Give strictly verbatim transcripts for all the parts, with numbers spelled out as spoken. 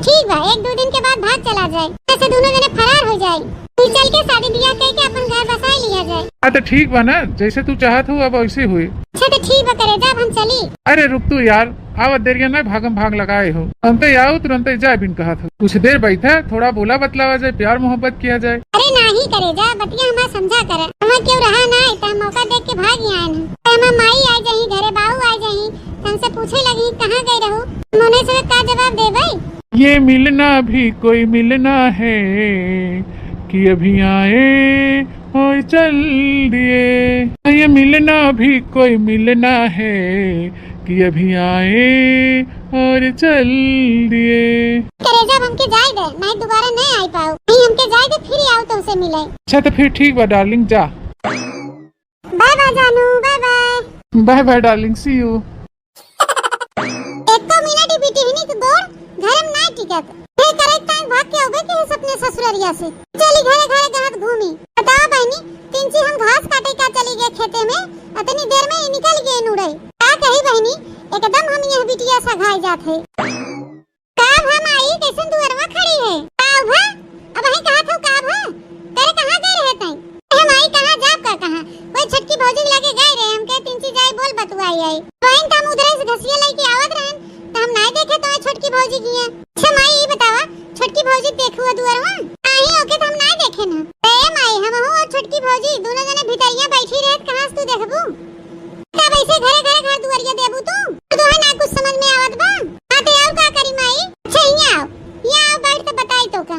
ठीक बा, एक दो दिन के बाद भाग चला जाए, जैसे दोनों जने फरार हो जाए। फिर चल के शादी ब्याह करके अपन घर बसाए लिया जाए। हाँ, तो ठीक बा ना, जैसे तू चाहत हो, अब वैसे हुई। अच्छा, तो ठीक बा करेजा, अब हम चली। अरे रुक तू यार, आवत देरिया ना भागम भाग लगाए हो, तुरंते आओ, तुरंते जाए बिन कहत हो। कुछ देर बैठा, थोड़ा बोला बतलावा जाए, प्यार मोहब्बत किया जाए। अरे नाही करेजा, बतिया हमार समझा कर, हमार केहू रहा ना, तो हम मौका देख के भाग ही आए ना। तो हमार माई आ जाई घरे, बाऊ आ जाई, तो हमसे पूछे लगी, "कहाँ गए रहू?" हम उन्हें से का जवाब देबै? ये मिलना भी कोई मिलना है कि अभी आए और चल दिए। ये मिलना भी कोई मिलना है कि अभी आए और चल दिए। करेजा, अब हमके जाए दे, नहीं दोबारा नहीं आई पाऊ। नहीं, हमके जाए दे, फिर आओ तुमसे मिले। अच्छा, तो फिर ठीक बा डार्लिंग, जा। बाय बाय जानू, bye bye. Bye bye darling, see you। एको मिनट ही बिटिहनी के गोड़ घर में ना टिकत। हे करे ताई भाग के अउबे के है अपने ससुररिया से। चली घरे घरे गहत घूमी। बताओ बहनी, तिनची हम घास काटे का चली गए खेते में, अतनी देर में ही निकल गए नुड़ई। का कही बहनी, एकदम हम यह बिटिया सघाई जात है। का भा माई, कैसन दुअरवा खड़ी है? का भा? अबहीं कहत हो का भा? करे कहाँ गए रहे तई? ए माई, कहाँ जाब का कहाँ? कोई छोटकी भौजी के लगे गए रहे, हमके तिनची जाई बोल बतुआई आई। बहन, त हम उधरे से घसिया लेके आवत रहन, त हम नाय देखे तोहे छोटकी भौजी किया। अच्छा माई, ई बतावा, छोटकी भौजी देखू दुअरवा? आही ओके त हम नाय देखे ना। ए माई, हमहू और छोटकी भौजी दोनों जने भितरिया बैठी रहत, कहाँ से तू देखबू? तब ऐसे घरे घरे घर दुआरिया देबू तू? तोहे ना कुछ समझ में आवत बा? हाँ, तो और का करी माई? अच्छा, हियाँ आओ, हियाँ आओ, बैठ के बताई तो का।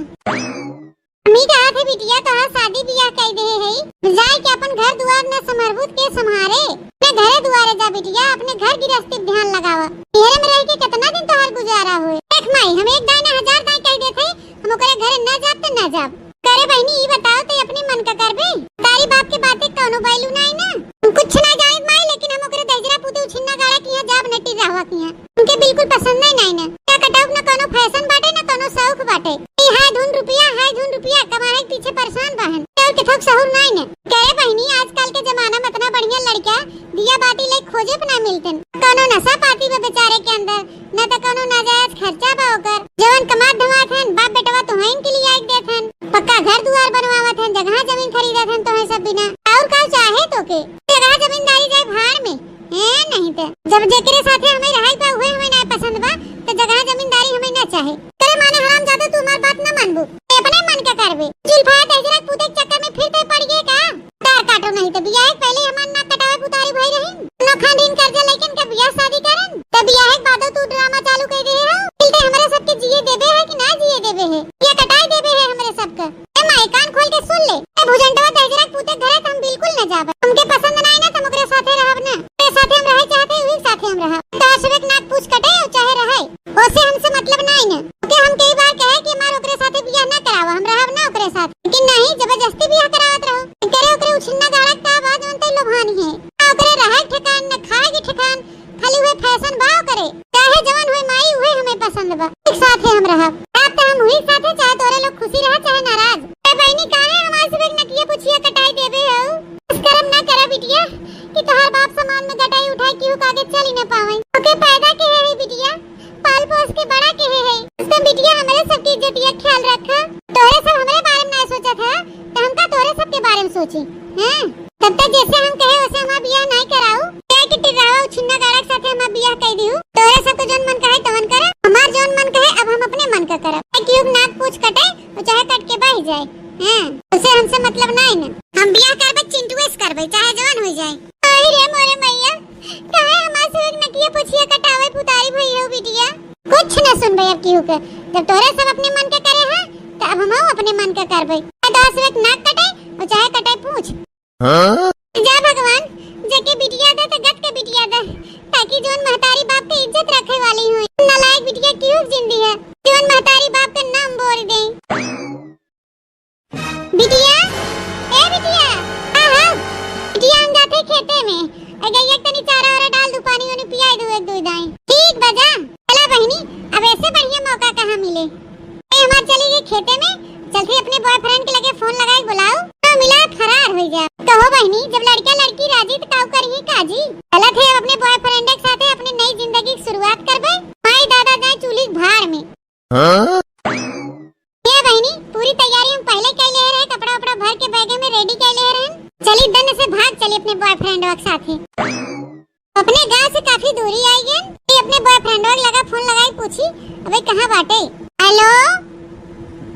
हम ई कहत है बिटिया, तोहार शादी बियाह कई देहे है, जाए के अपन घर दुआर न संभरबू त के संभारे? अपने घरे दुआरे जा बिटिया, अपने घर गृहस्थी पे ध्यान लगावा। इहरे में रह के कितना दिन तोहार गुजारा होए? देख माई, हम एक दाई ना हजार दाई कह देत है, हम ओकरे घरे न जाब त न जाब। करे बहिनी, ई बताओ, ते अपने मन का करबे? तारी बाप के बातें कौनो value नाई ना। हम कुछ ना जानित माई, लेकिन हम ओकरे दहिजरा पूते उछिन्ना गाड़ा किहाँ जाब न टिर्राहवा किहाँ। उनके बिल्कुल पसंद नाई, नाई ना। का कटाउब न कौनो fashion बाटे, न कौनो शौक बाटे। ई हाय धुन रुपया, हाय धुन रुपया कमाए के पीछे परेशान बाहन। और के थोक सहूर नाई ना। करे बहिनी, आजकल के जमाना में इतना बढ़िया लड़का दिया बाती ले खोजे पे ना मिलतन। कौनो नशा पाती बा बेचारे के अंदर, न त कौनो नाजायज खर्चा बा ओकर। जवन कमात धमात हन, बाप बेटवा तोहइन के लिए आइक देत हन। पक्का घर दुआर बनवावत हन, जगह जमीन खरीदत हन तोहे सब बिना। और का चाहे तोके? जगह जमींदारी जाए भाड़ में। हैं, नहीं त जब जेकरे साथे हमें रहाई बा, उहे हमें ना पसंद बा, त जगह जमींदारी हमें ना चाहे। करे माने हरामजादा, तू हमार बात ना मानबू। ते अपने मन का करबे। जुल्फा दहिजरा पूते के चक्कर में फिर ते पड़ गए का? तार काटो नहीं त बियाह के पहले हमार नाक कटावे पुतारी भई रही। नो खान दिन कर्जा लेकिन के बियाह शादी करन, त बियाह के बादो तू ड्रामा चालू कर दे हो। मिलते हमरे सबके जिए देबे है कि ना जिए देबे है? ये कटाई देबे है हमरे सबके। ए माई, कान खोल के सुन ले। ए भुजंटवा दहिजरा पूते घरे त हम बिल्कुल न जाब। हमके पसंद ना है ना, त हम ओकरे साथे रहब ना। ओकरे साथे हम रहे चाहते, वही साथे हम रहब। तो सुबह नाक पूछ कटे और चाहे रहे। ओसे हमसे मतलब नाई न। ओके हम कई बार कहे कि हमार ओकरे साथे बियाह ना करावा, हम रहब ना ओकरे साथ। लेकिन नहीं, जबरदस्ती बियाह करावत रहो। करे ओकरे उछिन्ना गाड़ा का बा जवन तई लोभानी है। ना ओकरे रहे ठिकान, न खाए के ठिकान, खाली उहे fashion बा ओकरे। चाहे जवन होए माई, उहे हमें पसंद बा। एक साथे हम रहब। अब त हम हुई साथे, चाहे तोरे लोग खुशी रहा, चाहे नाराज। ए बहिनी, काहे हमार सुबह नकिया पुछिया कटाई देबे हो? बस करम ना करा बिटिया कि तोहार बाप समाज में गटाई उठाई केहू के आगे चली ना पावे। ओके पैदा के है बिटिया, पाल पोस के बड़ा केहे है। उसका बिटिया हमरे सबके इज्जतिया ख्याल रखा। तोरे सब हमरे बारे में ना सोचत है, त हम का तोरे सबके बारे में सोची? हैं? तब तक जैसे हम कहे वैसे हमार बियाह नहीं कराऊ। क्या कि टिर्रावा उछिन्ना गाड़ा के साथे हमार बियाह कर दिहू। तोरे सबके जौन मन कहे तवन करा, हमार जौन मन कहे अब हम अपने मन का करब। चाहे केहू के नाक पूछ कटे और चाहे कट के बह जाए। हैं? उसे हमसे मतलब नहीं न। हम बियाह करबे चिंटुए से करबे, चाहे जौन हो जाए। आई रे मोरे मैया, काहे हमार सुबह नकिया पुछिया कटावे पुतारी भई हो बिटिया? कुछ न सुनबे अब केहू के। जब तोरे सब अपने मन के करे हैं, त अब हमहू अपने मन के करबे। चाहे तोहर सुबह नाक कटे और चाहे कटे पूछ। हाँ? जा भगवान, जेके बिटिया दे त गत के बिटिया दे, ताकि जौन महतारी बाप के इज्जत रखे वाली होई। नालायक बिटिया केहू के जिंदी है, जौन महतारी बाप के नाम बोल दे। बिटिया, ए बिटिया, हाँ, हाँ। बिटिया, हम जाते खेते में। ए गैया के तनी चारा वारा डाल दू, पानी वानी पियाई दू, एक दू दाई। ठीक बा जा। चला बहिनी, अब ऐसे बढ़िया मौका कहाँ मिले। ए हमार चली गई खेते में, चलते अपने boyfriend के लगे phone लगाई बुलाओ। हाँ, मिला फरार हो जा। कहो बहिनी, जब लड़का लड़की राजी त काऊ करी काजी। चलत है अब अपने boyfriend के साथे अपनी नई जिंदगी की शुरुआत करबे। माई दादा जाए चूल्ही भाड़ में। हाँ? चली दन से भाग चली अपने बॉयफ्रेंडवा के साथे। अपने गांव से काफी दूरी आई गए। ये अपने बॉयफ्रेंडवा के लगा फोन लगाई पूछी, अबे कहाँ बाटे? Hello,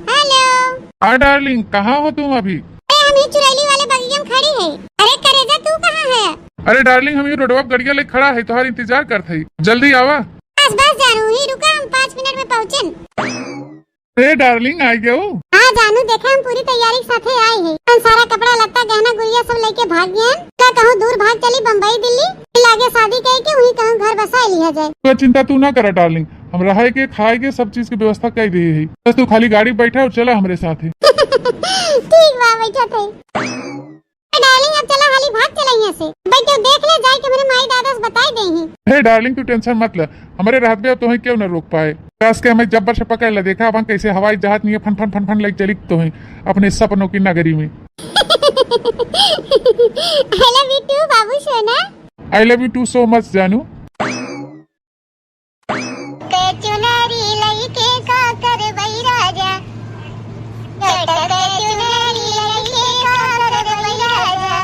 hello. हाँ डार्लिंग, कहाँ हो तुम अभी? अरे हम ही चुरैली वाले बगिया में खड़ी है। अरे करेजा तू कहाँ है? अरे डार्लिंग, हम ये रोडवा पे गड़िया लेके खड़ा है, तोहार इंतजार करत है, जल्दी आवा। बस बस जानू, ही रुका, हम पाँच मिनट में पहुँचन। ए डार्लिंग, आ गयो? हाँ जानू, देखा हम पूरी तैयारी के साथे आए हैं। अपन सारा कपड़ा लत्ता गहना गुड़िया सब लेके भाग गए। का कहूँ दूर भाग चली बम्बई दिल्ली, फिर आगे शादी कई के वहीं कहूँ घर बसा लिया जाए। तो चिंता तू ना करा डार्लिंग, हम रहे के खाए के सब चीज की व्यवस्था कर दी है। बस तू खाली गाड़ी बैठा और चला हमरे साथे। ठीक बा, बैठा थे। डार्लिंग, अब चला हाली भाग चला यहाँ से। बैठो, देख ले जाए के हमरे माई दादा से बताई दे ही। हे डार्लिंग, तू टेंशन मत ले, हमरे रहत बे अब तोहे क्यों न रोक पाए। कस के हमें जब्बर से पकड़ ले, देखा अपन कैसे हवाई जहाज निये फन फन फन फन लग चली तोहे अपने सपनों की नगरी में। I love you too बाबू सोना। I love you too so much जानू। के चुनरी लइके का करबई राजा, चटक चुनरी लइके का करबई राजा।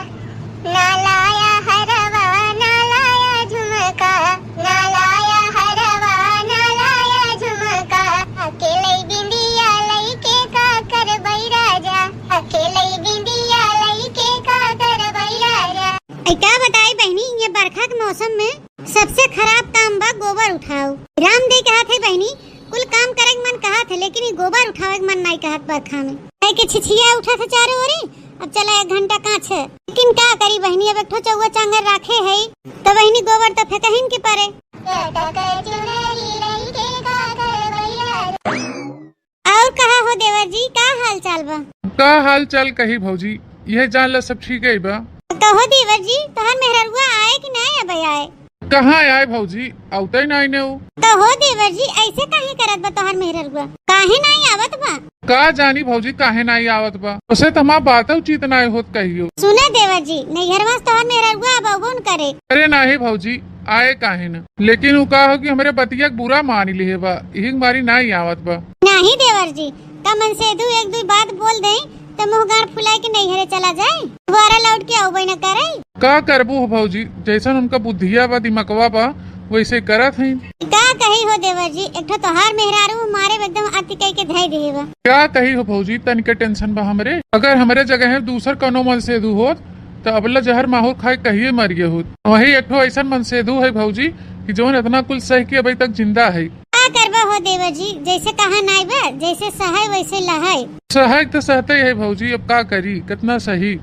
ना लाया हरवा, ना लाया झुमका, ना लाया हरवा, ना लाया झुमका। अकेले बिंदिया लइके का करबई राजा, अकेले बिंदिया लइके का करबई राजा। ऐ का बताई बहिनी, ये बरखा के मौसम में सबसे खराब काम बा गोबर उठाओ। रामदेव कहत है बहिनी, कुल काम करे के मन कहत है, लेकिन ई गोबर उठावे के मन नाई कहत बरखा में। काहे के छिछिया उठत है चारों ओरी। अब चला एक घंटा काछ है, लेकिन का करी बहिनी, अब एक ठो चौवा चांगर राखे है, तो बहिनी गोबर तो फेंकहिन के परे। और कहा हो देवर जी, का हाल चाल बा? का हाल चाल कही भौजी, यह जान ला सब ठीक है बा। कहो देवर जी, तोहर मेहररुआ आए कि नाई अबे आए? कहाँ आए भौजी, आवते नाई ने उ। कहो देवर जी, ऐसे काहे करत बा तोहर मेहररुआ? काहे नाई आवत बा? का जानी भौजी, काहे नाई आवत बा? उसे तो हमार बात उचित नाई होत कहियो। सुने देवर जी, नैहरवा से तोहर मेहररुआ अब अउबो न करे। अरे नाहीं भौजी, आए काहे न, लेकिन उ का हो कि हमरे बतिया के बुरा मान लिहे बा, इही के मारी नाई आवत बा। नाहीं देवर जी, का मनसेधू एक दुई बात बोल देई, त मुँह गाँड़ फुलाए के नैहरे चला जाए, दोबारा लौट के अउबे न करे। का करबू हो भौजी, जैसन उनका बुद्धिया बा, दिमकवा बा, वैसे करत हईन। का कही हो देवर जी, एक ठो तोहार मेहरारू मारे में एकदम अति कई के धई दिहे बा। का कही हो भौजी, तनिके tension बा हमरे। अगर हमरे जगह दूसर कौनो मनसेधू होत, त अबला जहर माहुर खाए कहिए मर गए होत। वही एक ठो ऐसन मनसेधू है भौजी कि जौन इतना कुल सह के अभी तक जिंदा है। का करबा हो देवर जी, जैसे कहा नाई बा, जैसे सहाय वैसे लहाय। सहाय तो सहते ही है भौजी, अब का करी, कितना सही।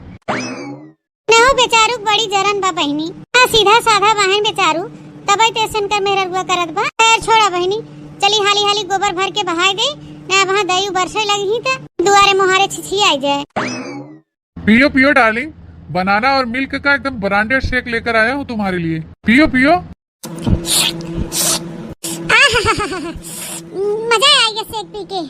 नहो बेचारू के बड़ी जरन बा बहिनी, ना सीधा साधा बहन बेचारू, तबे ते ऐसन का मेहररुआ करत बा। खैर छोड़ा बहिनी, चली हाली हाली गोबर भर के बहाई दे, ना वहाँ दयू बरसे लगी त दुआरे मुहारे छिछियाई जाए। पियो पियो डार्लिंग, बनाना और मिल्क का एकदम ब्रांडेड शेक लेकर आया हूँ तुम्हारे लिए, पियो पियो। आहाहाहा, मजा आ गया शेक पी के।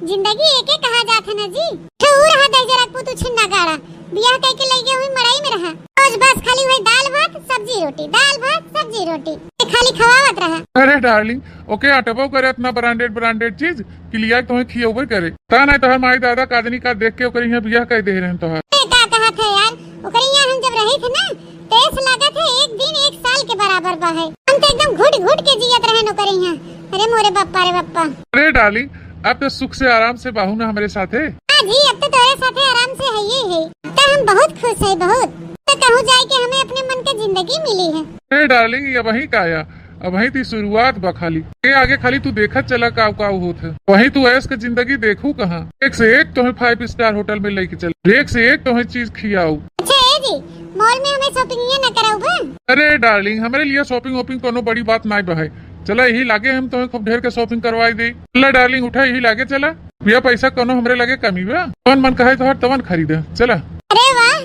जिंदगी एके कहा जात है ना जी। ठहू रहा दे जरा तू छिन्ना गाड़ा, बियाह कई के लई गए हुई मड़ई में रहा। रोज बस खाली हुई दाल भात सब्जी रोटी, दाल भात सब्जी रोटी, ये खाली खवावत रहा। अरे डार्लिंग, ओके अटबो करे इतना ब्रांडेड ब्रांडेड चीज कि लिया तुम्हें खियौबे करे। ता ना तोहर माई दादा कादनी का देख के ओकरे यहाँ बियाह कर दे रहे तोहर। ए, का कहत है यार, ओकरे यहाँ हम जब रही थे ना, तो ऐसा लागत है एक दिन एक साल के बराबर बा है। हम तो एकदम घुट घुट के जियत रहे ओकरे यहाँ। अरे मोरे बप्पा रे बप्पा। अरे डार्लिंग, अब तो सुख से आराम से बाहू ना हमरे साथे। हाँ जी, अब तो तोरे साथे आराम से है ये है। अब तो हम बहुत खुश है, बहुत। तो कहूँ जाए के हमें अपने मन के जिंदगी मिली है। अरे डार्लिंग, ये वही का या, अब वही ती शुरुआत बा खाली। ये आगे खाली तू देखत चला काव काव होत है, वही तू ऐश के जिंदगी देखू कहाँ। एक से एक तुम्हें फाइव स्टार होटल में लेके चल, एक से एक तुम्हें चीज खियाऊ। अच्छा ए जी, मॉल में हमें शॉपिंग ये ना कराऊ बा? अरे डार्लिंग, हमरे लिए शॉपिंग वॉपिंग कोनो बड़ी बात नाई बा है। चला यही लागे हम तुम्हें खूब ढेर के शॉपिंग करवाई दे। चला डार्लिंग उठा यही लागे चला। भैया पैसा कोनो हमरे लगे कमी बा? कौन मन कहे तोहर तवन खरीदे। चला। अरे वाह,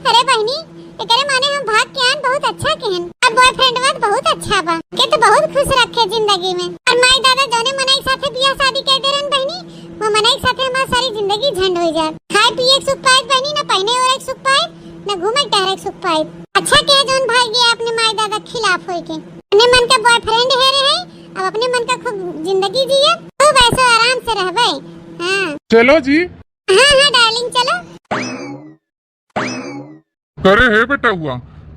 अरे बहिनी, एकरे माने हम भाग के आन बहुत अच्छा केहन। अब बॉयफ्रेंड बात बहुत अच्छा बा। के तो बहुत खुश रखे जिंदगी में। और माई दादा जौने मनई साथे बियाह शादी कर दे रहन बहिनी, वो मनई साथे हमार सारी जिंदगी झंड हो जाए। खाए पिए के सुख पाए बहिनी, ना पहने ओढ़े के सुख पाए, ना घूमे टहरे के सुख पाए। अच्छा के जौन भाग गया अपने माई दादा के खिलाफ होई के। अपने मन का बॉयफ्रेंड है रहे, अब अपने मन का खूब जिंदगी जिए, खूब ऐसे आराम से रहबे। हाँ। चलो जी। हाँ, हाँ, डार्लिंग, चलो। करे हे बेटउआ,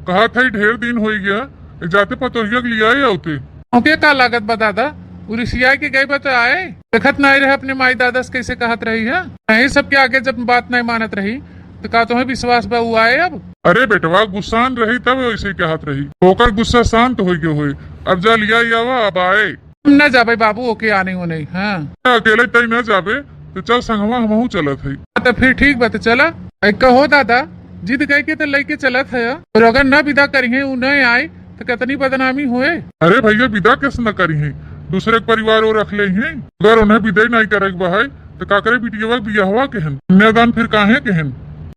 कहत हई ढेर दिन होइ गया, एक जाते पतोहिया के लियाए आवते। ओके का लागत बा दादा, उ रिसियाए के गई बा त आए, देखत नाई रहे अपने माई दादा से कैसे कहत रही है। यही सबके आगे जब बात नाई मानत रही, त का तोहे विश्वास बा उ आए अब? अरे बेटवा, गुस्सान रही तब वैसे कहत रही, ओकर गुस्सा शांत होइ गयो होई। अब जा लियाए आवा, अब आए। हम न जाबे बाबू, ओके आने हो नहीं। हाँ। अकेले तई न जाबे, त चल संगवा, हमहू चलत हई। हाँ, त फिर ठीक बा, त चला। ए, कहो दादा, जिद कई के त लइके चलत है, और अगर न विदा करिहे, उ न आए, त कितनी बदनामी होए। अरे भैया, विदा कैसे न करिहे? दूसरे के परिवार वो रख लेहे। अगर उन्हें विदा ही नहीं करे के बा है, त का करे बिटियवा के बियाहवा के हन? कन्यादान फिर काहे के हन?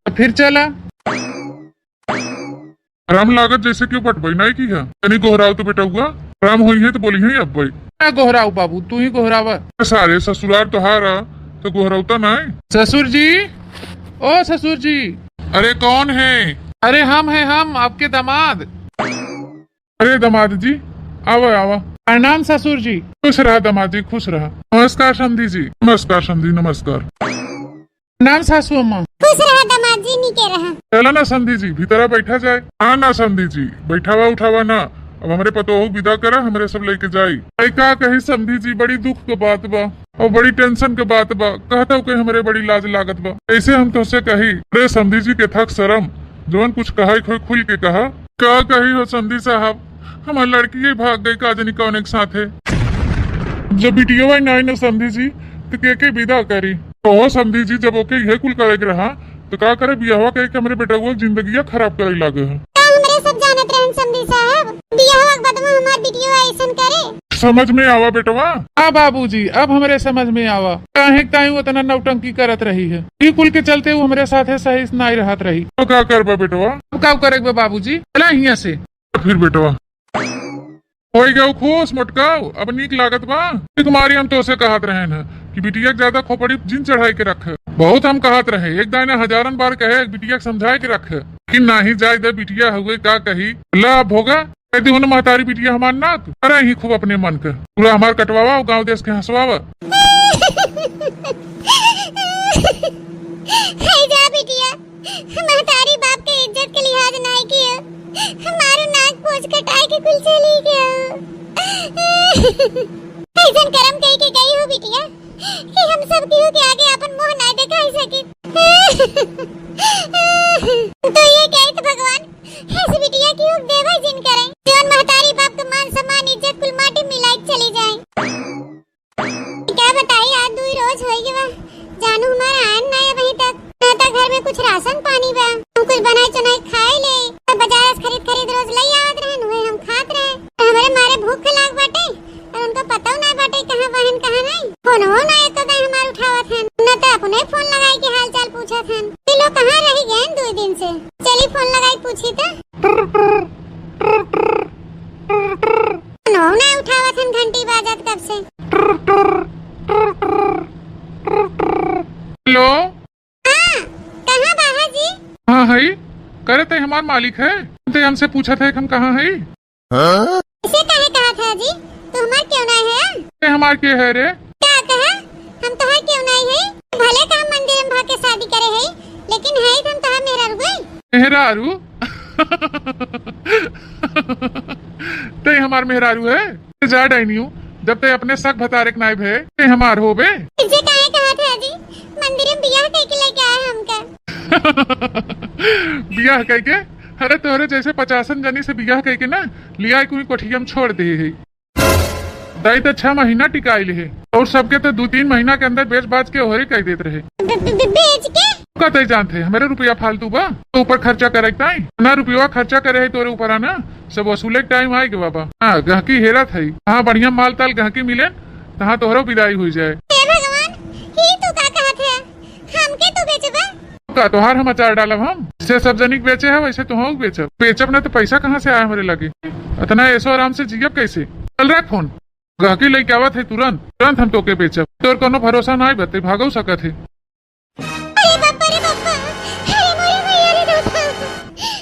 त फिर चला। राम लागत जैसे क्यों बटबई नाई की है। तनी गोहराव तो बेटउआ, राम होई है तो बोली है अब्बई। ना गोहराव बाबू, तू ही गोहरावा। सारे ससुरार तोहारा तो गोहरावता नाई। ससुर जी, ओ ससुर जी। अरे कौन है? अरे हम हैं, हम आपके दामाद। अरे दामाद जी, आवा आवा। प्रणाम ससुर जी। खुश रहा दामाद जी, खुश रहा। नमस्कार समधी जी। नमस्कार समधी, नमस्कार। प्रणाम सासू अम्मा। खुश रहा दामाद जी, नीके रहा। चला ना समधी जी, भीतरा बैठा जाए। हाँ ना समधी जी, बैठावा उठावा ना, अब हमरे पतोहू विदा करा, हमरे सब लेके जाई। ऐ का कही समधी जी, बड़ी दुख के बात बा और बड़ी tension के बात बा। कहता हूँ कि हमरे बड़ी लाज लागत बा, ऐसे हम तोसे कही। अरे समधी जी के थक शरम, जवन कुछ कहा खोई खुल के कहा। का कही हो समधी साहब, हमार लड़की ही भाग गई का जनी कौन एक साथे। जब बिटियवा नाई न समधी जी, तो के के विदा करी? ओहो समधी जी, जब ओके इहे कुल करे के रहा, तो का करे बियाहवा कई के हमरे बेटवा के जिंदगिया खराब करे लागे है। का हमरे सब जानत रहन समधी साहब, बियाहवा के बदवा हमार बिटियवा ऐसन करे? समझ में आवा बेटवा? हाँ बाबूजी, अब हमरे समझ में आवा, काहे ताई उतना नौटंकी करत रही है। ई कुल के चलते वो हमरे साथे सही से नाई रहत रही। तो का करबा बेटवा? अब का करे के बा बाबूजी? चला हियां से। फिर बेटवा। होई गयो खुश मोटकाऊ, अब नीक लागत बा। ई तुम्हारी हम तोसे कहत रहन है कि बिटिया के ज्यादा खोपड़ी जिन चढ़ाई के रख। बहुत हम कहत रहे, एक दाई ना हजारन बार कहे बिटिया के समझाए के रख, कि नाही जाए दे, बिटिया हुए का कही। ला भोगा, कह दी उन्हें महतारी बिटिया हमार नाक। अरे ही खूब अपने मन के, पूरा हमार कटवावा और गाँव देश के हंसवावा। हाय जा बिटिया, महतारी बाप के इज्जत के लिहाज नाई कियो, हमारो नाक पोंछ कटाए के कुल चली गयो। ऐसन करम कई के गई हो बिटिया कि हम सब केहू के आगे अपन मुंह नाई दिखाई सकी। तो ये कहे तो भगवान ऐसे बिटिया की हुक देवे जिन करे, जौन महतारी बाप के मान सम्मान इज्जत कुल माटी मिलाई के चली जाए। का बताई, आज दुई रोज होई गवा, जानू हमार आयन ना है अबहीं तक। ना तो घर में कुछ राशन पानी बा, हम कुछ बनाई चुनाई खाए ले, तो बाजार से खरीद खरीद रोज ले आवत रहन, उहे हम खात रहे। तो हमरे मारे भूख लाग बाटे, और उनको पता ना बाटे कहाँ बहन कहाँ नहीं। फोन हो ना एको दाई हमार उठावत हन, ना तो अपने फोन लगाई के हाल चाल पूछत हन। ये लोग कहाँ रही गए दुई दिन से? चली फोन लगाई पूछी तो। फोनवो ना उठावत हन, घंटी बाजत कब से। हेलो। हाँ, कहाँ बाहा जी? हाँ हई, करे ते हमार मालिक है, ते हमसे पूछत है कि हम कहाँ हई? इसे काहे कहा था जी? तू हमार क्यों ना है? ते हमार के है रे? का कहा? हम तोहार क्यों नहीं है? भले का हम मंदिर में भाग के शादी करे है, लेकिन है हम तोहार मेहरारू है। मेहरारू? ते हमार मेहरारू है? जा डाइनियो, जब ते अपने शक भतारे के नाई भे, ते हमार होबे। इसे काहे कहा था जी? मंदिर में बियाह कई के लेके आए हमका। बियाह कई के? अरे तोहरे जैसे पचासन जनी से बियाह कई के ना, लिया कोई कोठिया में छोड़ दे है। दाई तो छह महीना टिकाइल है और सबके तो दो तीन महीना के अंदर बेच बाच के ओहरे कई देत रहे। बे-, बे-, बे-, बेच के? का तय जानत है, हमरे रुपया फालतू बा, तो ऊपर खर्चा करे के ताई? ना रुपया खर्चा करे है तोरे ऊपर आना, सब वसूले के टाइम आए के बाबा। हाँ, गहकी हेरत है, हाँ, बढ़िया माल ताल गहकी मिले, तहाँ तोहरो विदाई हुई जाए। हे भगवान, ही तू का कहत है? हमके तू बेचबा? का तोहार हम अचार डालब हम? जैसे सब जनिक बेचे है, वैसे तोहू बेचब। बेचब ना तो पैसा कहाँ से आए हमरे लगे? इतना ऐसो आराम से जियब कैसे? चल रख फोन। गहकी लेके आवत है तुरंत, तुरंत हम तोके बेचब। तोर कोनो भरोसा ना बा, ते भागो सकत है। अरे बाप रे बाप, अरे मोरे मैया रे दादा,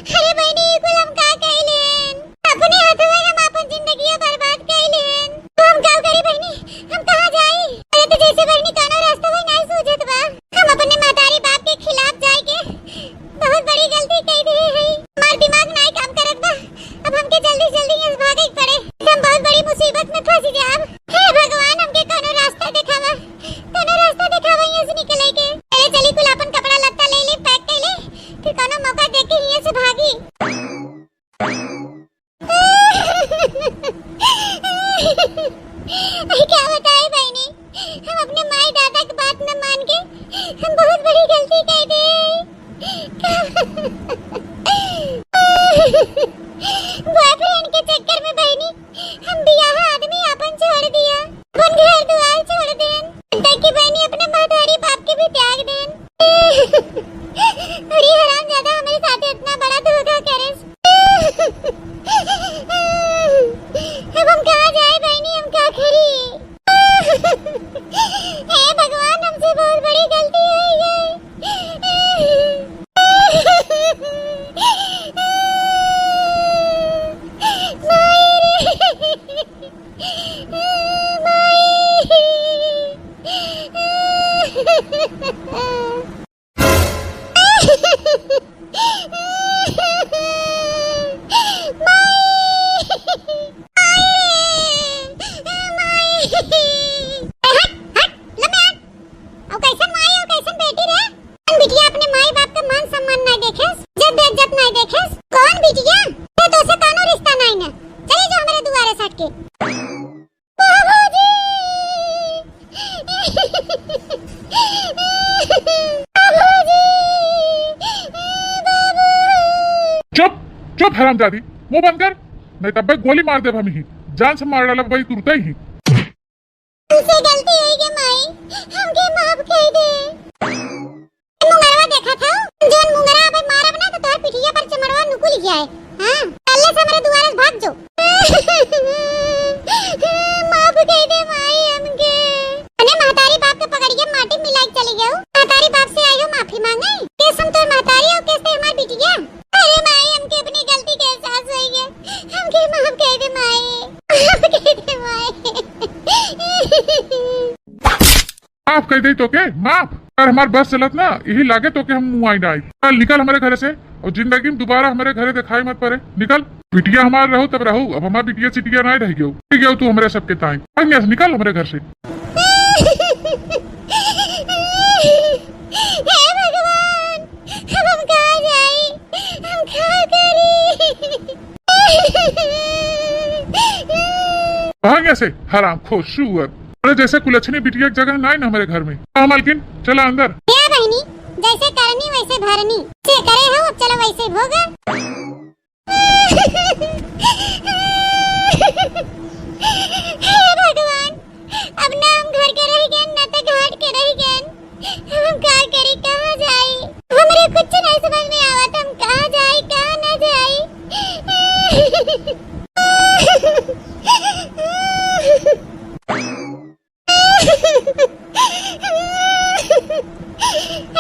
अरे बहनी, ये कुल हम का कैलेन? अपने हाथवा हम अपन जिंदगिया बर्बाद कैलेन। तो हम का करी बहनी, हम कहाँ जाई? अरे तो जैसे बहनी कोनो रास्ता वही नहीं सूझत बा। हम अपने महतारी बाप के खिलाफ जाए के बहुत बड़ी गलती कई दी है। से निकले के। अरे चली कुल अपन कपड़ा लत्ता ले ले, pack कर ले, फिर कोनो मौका देख के हियां से भागी। अरे क्या बताए बहनी, हम अपने माई दादा के बात न मान के हम बहुत बड़ी गलती कर दे। Boyfriend के चक्कर में बहनी हम बियाह आदमी आपन छोड़ दिया, अपन घर दुआर छोड़ देन। ताकि बहनी अपने महतारी बाप के भी त्याग देन। अरे हरामजादा हमरे साथे इतना बड़ा धोखा करेस। अब हम कहाँ जाए बहनी, हम का करी? हे भगवान, हमसे बहुत बड़ी गलती हो गई। माई रे, माई। अउ कैसन माई, अउ कैसन बेटी रे? कौन बिटिया अपने माई बाप के मान सम्मान नाहीं देखेस, इज्जत बेइज्जत नाहीं देखेस? कौन बिटिया? ते तोसे कौनो रिश्ता नाहीं ना। चली जो हमरे दुआरे से हट के। बाबूजी! बाबूजी! बाबू! चुप, चुप हरामजादी, मुंह बंद कर, नहीं तब्बे गोली मार देब हम ही, जान से मार डालब भाई तुरते ही। हमसे गलती होई गे माई, हमके माफ कर दे। मुंगरवा देखा था, जौन मुंगरा अबे मारब ना तो तोहर पिठिया पर चमड़वा नुकुल गया है। हाँ, कल्ले से हमरे दुआरे से भाग जो। माफ कर दे माई हमके। अने महतारी बाप के पकड़ के माटी मिलाई के चली गयो। महतारी बाप से आयो माफी मांगे। कैसे हम तोर महतारी हो, कैसे हमार बिटिया? अरे माई, हमके अपनी गलती के एहसास होई गया। हमके माफ कर दे माई, माफ कर दे माई। माफ कर दे तोके, माफ। अगर हमार बस चलत ना, यही लागे तोके हम मुआई ना आई। चल निकल हमरे घरे से, अउर जिंदगी में दोबारा हमरे घरे दिखाई मत पड़े। निकल, बिटिया हमार रहू तब रहू, अब हमार बिटिया चिटिया नाहीं रह गयो। ठीक है तू हमरे सबके ताई। भाग यहाँ से, निकल हमरे घर से। हे भगवान, अब हम कहाँ जाई? हम का करी? भाग यहाँ से, हरामखोर सुअर। अरे जैसे कुलछनी बिटिया के जगह नाहीं ना हमरे घर में। हाँ मालकिन, चला अंदर। क्या बहनी, जैसे करनी वैसे भरनी। जैसे करे हो, अब चलो वैसे भोगा। हे भगवान, अब ना हम घर के रह गए, ना तो घाट के रह गए। हम का करी, कहाँ जाई? हमरे कुछ नहीं समझ में आवत, हम कहाँ जाई, कहाँ ना जाई।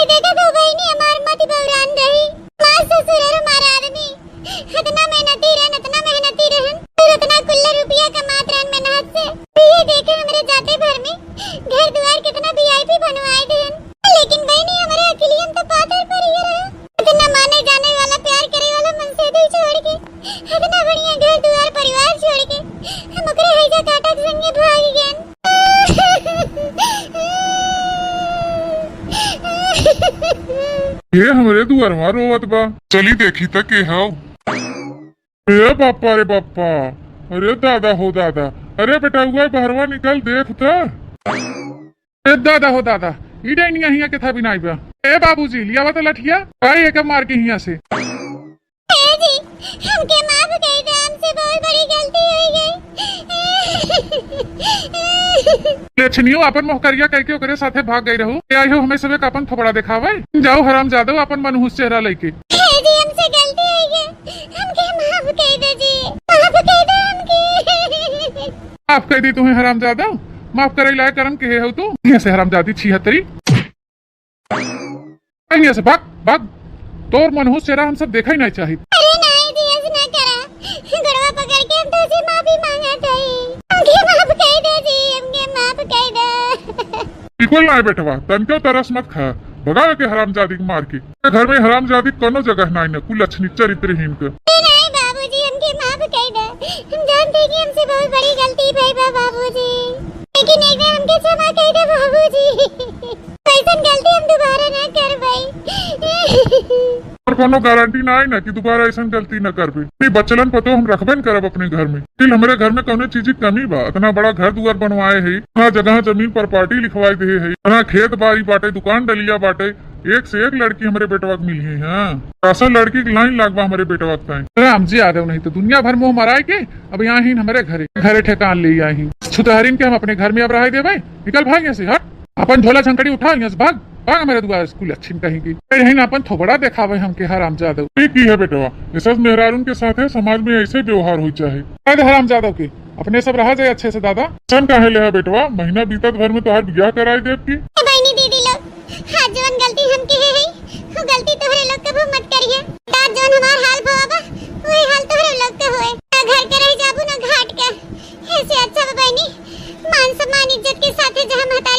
देखा तो बहिनी, हमार मति बौरान रही, हमार ससुर और हमार आदमी। इतना मेहनती रहन, इतना मेहनती रहन, फिर इतना कुल्ला रुपया कमात रहन मेहनत से। ये देखे हमरे जाते भर में घर दुआर कितना VIP बनवाए देहन। लेकिन बहिनी, हमरे अकिलियन तो पाथर पर ही रहा। इतना माने जाने वाला, प्यार करे वाला मनसेधू छोड़ के, इतना बढ़िया घर दुआर परिवार छोड़ के हम ओकरे हैजा काटा के संगे भाग गए। ये हमरे दुआरवा रोवत बा। चली देखी त के हव। ए बापा रे बापा, अरे दादा हो दादा, अरे बेटउआ बहरवा निकल देख त। ए दादा हो दादा, ई डैनिया हियां के था बिनाई बा। ए बाबूजी, लियावा त लठिया, आई एके मार के हियां से। ए जी, हमके माफ कर दे, हमसे बहुत बड़ी गलती हो गई। लछनियो आपन मोहकरिया कह के ओकरे साथे भाग गई रहू। ए आई हो हमें सबे का आपन थोबड़ा देखावे। जाओ हरामजादो आपन मनहूस चेहरा लेके। ए जी, हमसे गलती हो गई, हमके माफ कर दे जी, माफ कर दे हमके। माफ कर दी तुम्हें हरामजादा, माफ करे लायक करम के हो तू। यहाँ से हरामजादी छिहत्तरी। यहाँ से भाग, भाग। तोर मनहूस चेहरा हम सब देखा ही नहीं चाहिए। अरे नहीं जी, ऐसे ना करा। गोड़वा पकड़ के हम तुझसे माफी मांगत हई। हमके माफ कर दे जी, हमके माफ कर दे। बिल्कुल नहीं बेटवा, तनके तरस मत खा। भगावे के हरामजादी के मार के। घर में हरामजादी कोनो जगह नहीं न, कुलछनी चरित्रहीन के। ए नहीं बाबूजी, हमके माफ कर दे। हम जानते कि हमसे बहुत बड़ी गलती भई बा बाबूजी, लेकिन एक बार हमके क्षमा कर दे बाबूजी। कैसे कोनो गारंटी ना आई ना कि दोबारा ऐसन गलती न करबे। नहीं, बच्चलन पतो हम रखबे न करब अपने घर में। तिल हमरे घर में कौनो चीज की कमी बा? इतना बड़ा घर दुआर बनवाए है, इतना जगह जमीन पर पार्टी लिखवाई दे है, इतना खेत बाड़ी बाटे, दुकान डलिया बाटे, एक से एक लड़की हमरे बेटवा के मिली है। हाँ, ऐसा लड़की की लाइन लागबा हमरे बेटवा के ताई। राम जी यादव नहीं तो दुनिया भर मोह मराए के अब यहाँ ही हमरे घरे, घरे ठेकान ले आई। छुतहरिन के हम अपने घर में अब रह देबे। निकल भाग यहाँ से, हट। अपन झोला झंकड़ी उठा यहाँ से, भाग, भाग हमरे दुआर से कुलच्छिन कहीं की। फिर यही ना अपन थोबड़ा देखावे हमके हराम जादव। ये की है बेटवा, ये सब मेहरारून के साथ है, समाज में ऐसे व्यवहार होई चाहे। कह दे हराम जादव के, अपने सब रहा जाए अच्छे से दादा। सन काहे ले है बेटवा, महीना बीतत भर में तोहार बियाह कराई देब की। ए बहनी दीदी लोग, आज जवन गलती हम किहे हई, वो गलती तोहरे लोग कबो मत करिहे। आज जवन हमार हाल भवा बा, वही हाल तोहरे लोग के होए। ना घर के रह जाबू, ना घाट के। ऐसे अच्छा बा बहनी, मान सम्मान इज्जत के साथे जहाँ महतारी